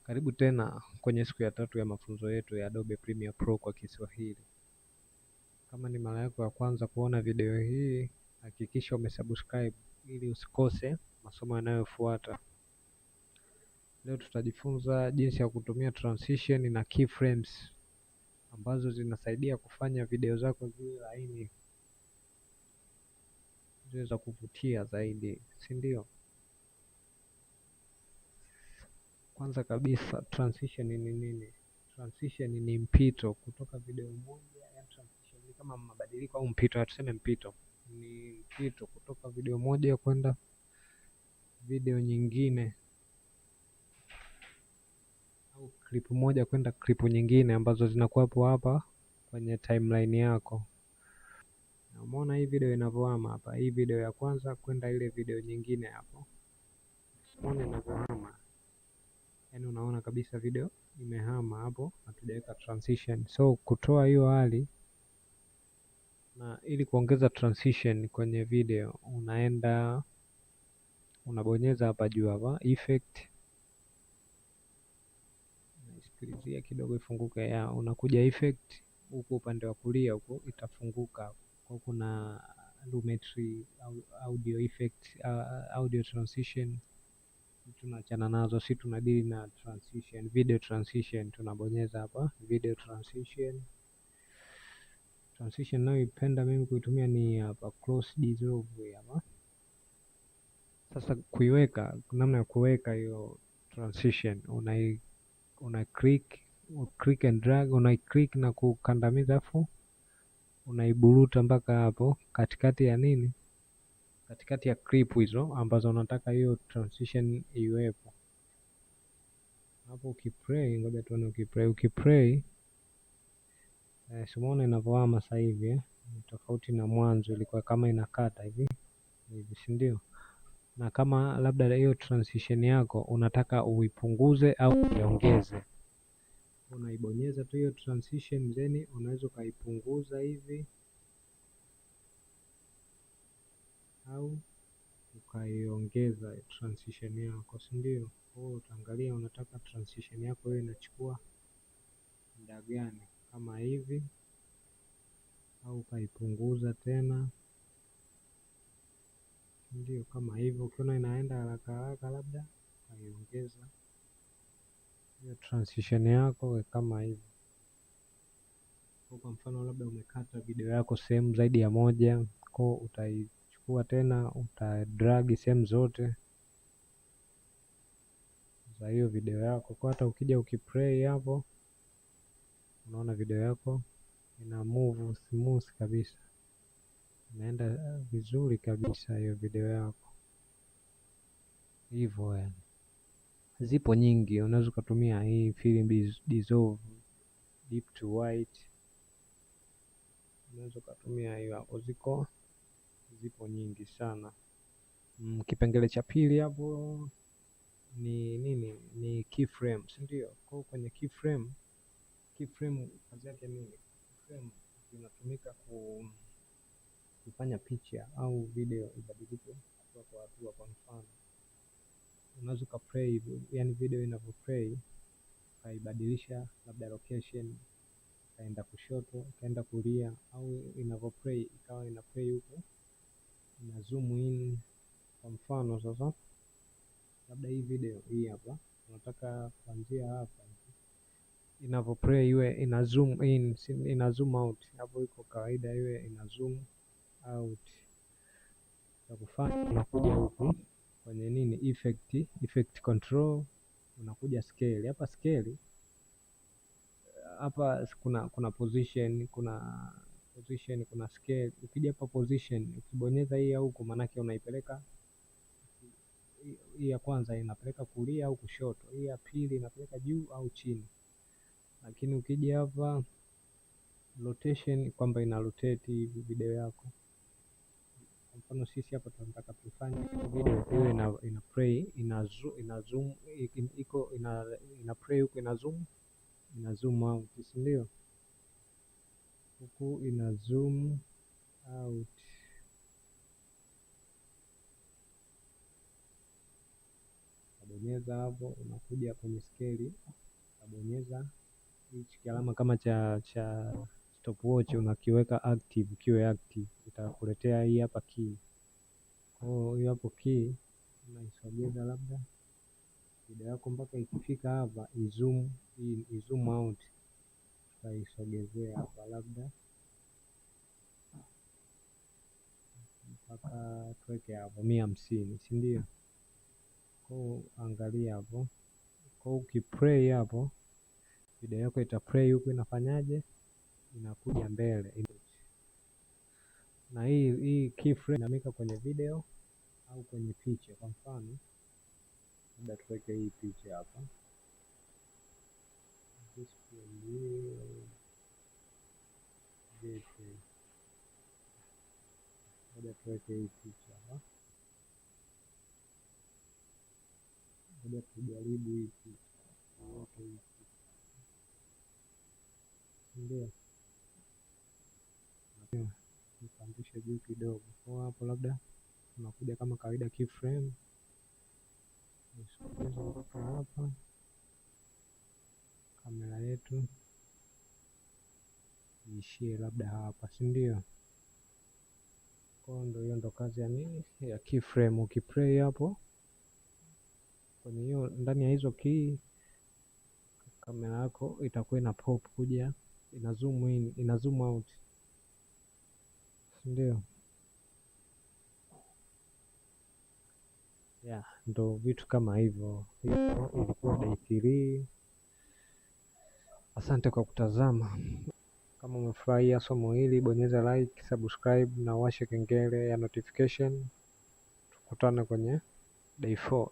Karibu tena kwenye siku ya tatu ya mafunzo yetu ya Adobe Premiere Pro kwa Kiswahili. Kama ni mara yako ya kwanza kuona video hii, hakikisha umesubscribe ili usikose masomo yanayofuata. Leo tutajifunza jinsi ya kutumia transition na keyframes ambazo zinasaidia kufanya video zako ziwe laini, ziwe za kuvutia zaidi, si ndio? Kwanza kabisa transition ni nini? Transition ni mpito kutoka video moja, yani transition ni kama mabadiliko au mpito, tuseme mpito. Ni mpito kutoka video moja kwenda video nyingine, au clip moja kwenda clip nyingine ambazo zinakuwepo hapa kwenye timeline yako. Na umeona hii video inavyohama hapa, hii video ya kwanza kwenda ile video nyingine hapo. Umeona inavyohama? Yaani unaona kabisa video imehama hapo, hatujaweka transition. So kutoa hiyo hali na ili kuongeza transition kwenye video, unaenda unabonyeza hapa juu hapa effect, naisikilizia kidogo ifunguke, ya unakuja effect huku upande wa kulia huku itafunguka. Kwa kuna lumetri, audio effect, audio transition tunaachana nazo, si tunadili na transition, video transition. Tunabonyeza hapa video transition. Transition ninayoipenda mimi kuitumia ni hapa cross dissolve hapa. Sasa kuiweka, namna ya kuweka hiyo transition, una click, click and drag, una click na kukandamiza afu unaiburuta mpaka hapo katikati ya nini, katikati ya clip hizo ambazo unataka hiyo transition iwepo. Hapo ukiplay, ngoja tuone ukiplay, ukiplay si umeona inavyohama sasa hivi Ni tofauti na mwanzo ilikuwa kama inakata hivi hivi, si ndio? Na kama labda hiyo transition yako unataka uipunguze au uiongeze, unaibonyeza tu hiyo transition, then unaweza ukaipunguza hivi au ukaiongeza transition yako, si ndio? Kwa hiyo utaangalia unataka transition yako hiyo inachukua muda gani, kama hivi, au ukaipunguza tena, ndio kama hivyo. Ukiona inaenda haraka haraka, labda ukaiongeza hiyo transition yako kama hivyo. Kwa mfano labda umekata video yako sehemu zaidi ya moja, kwa utaichukua tena utadrag sehemu zote za hiyo video yako. Kwa hata ukija ukiplay hapo, unaona video yako ina move smooth kabisa, inaenda vizuri kabisa hiyo video yako. Hivyo yani zipo nyingi, unaweza ukatumia hii film dissolve, dip to white, unaweza ukatumia hiyo hapo, zipo nyingi sana. Kipengele cha pili hapo ni nini? Ni keyframe, si ndio? Kwa kwenye keyframe, keyframe kazi yake nini? Keyframe zinatumika kufanya picha au video ibadilike hatua kwa hatua. Kwa mfano unaweza ukaplay, yani video inavyoplay ukaibadilisha labda location, ikaenda kushoto, ikaenda kulia, au inavyoplay ikawa ina play huku ina zoom in. Kwa mfano sasa labda hii video hii hapa unataka kuanzia hapa inavyoplay iwe ina zoom in, ina zoom out. Hapo iko kawaida iwe ina zoom out. Cha kufanya unakuja huku kwenye nini, effect, effect control, unakuja scale. Hapa scale hapa kuna position, kuna position, kuna scale. Ukija hapa position, ukibonyeza hii ya huku, maanake unaipeleka hii ya kwanza inapeleka kulia au kushoto, hii ya pili inapeleka juu au chini. Lakini ukija hapa rotation, kwamba ina rotate hivi video yako. Kwa mfano sisi hapa tunataka tufanye video iwe ina play, ina zoom, ina zoom, iko ina play huku ina zoom, ina zoom out, si ndio? Huku ina zoom out. Unabonyeza hapo, unakuja kwenye scale, unabonyeza hichi kialama kama cha stopwatch, unakiweka active, kiwe active, itakuletea hii hapa key. Kwa hiyo hapo key unaisogeza labda video yako mpaka ikifika hapa izoom in, izoom out, tutaisogezea hapa labda mpaka tuweke hapo 150, si ndio? Kwa hiyo angalia hapo, kwa hiyo ukiplay hapo video yako itaplay huku inafanyaje, inakuja mbele. Na hii keyframe inamika kwenye video au kwenye picha. Kwa mfano labda tuweke hii picha hapa, this PNG JPEG, labda tuweke hii picha hapa, labda tujaribu hii picha, tuweke hii picha, ndio nipandishe juu kidogo. Kwa hapo labda tunakuja kama kawaida keyframe, nisogeze mpaka hapa, kamera yetu iishie labda hapa, si ndio? Kwa ndo hiyo ndo kazi ya nini ya keyframe. Ukiplay hapo kwenye hiyo ndani ya hizo key, kamera yako itakuwa ina pop kuja, ina zoom in, ina zoom out, si ndio? Yeah, ndo vitu kama hivyo. Hiyo ilikuwa day 3. Asante kwa kutazama. Kama umefurahia somo hili, bonyeza like, subscribe na washe kengele ya notification. Tukutane kwenye day 4.